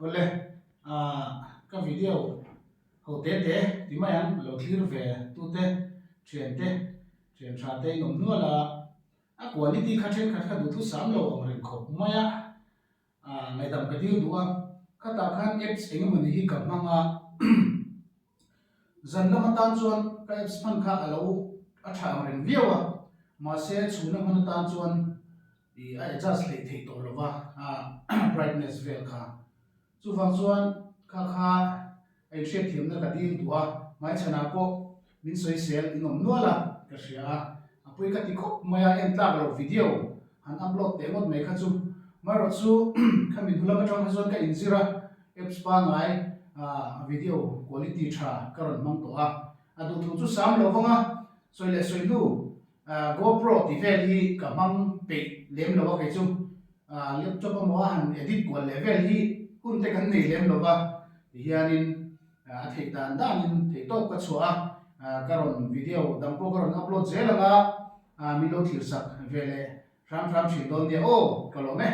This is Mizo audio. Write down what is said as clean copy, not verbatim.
Awle, ka video ho te te ti mai ang, lo thlir ve tute, thiante, thian tha te in awm nual a, a quality kha thenkhat kha duhthusam lo ang reng khawp mai a. Ngaihdam ka dil duh a, khatah khan apps eng emawni hi ka hmang a, zan lam atan chuan ka apps hman kha a lo a tha ang reng viau a, mahse chhuna hman atan chuan ih a adjust hleih theih tawh lo va, brightness vel kha. Chuvang chuan kha kha A inhriatthiamna ka dil duh a, hmaichhanah pawh min sawisel in awm nual a, ka hria a, a pui ka ti khawp mai a, en tlak loh video han upload teh ngawt mai kha chu. Marawh chu khami hnu lam atang kha chuan ka inzir a, apps pangai video quality tha ka rawn hmang tawh a, a duhthu chu sam lo vang a, sawi leh sawi hnu GoPro tih vel hi ka hmang peih lem lo a kei chu laptop emaw a han edit kual leh vel hi hun te kan nei lem lo va tihianin a theih dan danin theih tawp ka chhuah a ka rawn video dang pawh ka rawn upload zel ang a min lo thlir sak ve leh hram hram thin dawn nia aw ka lawm e.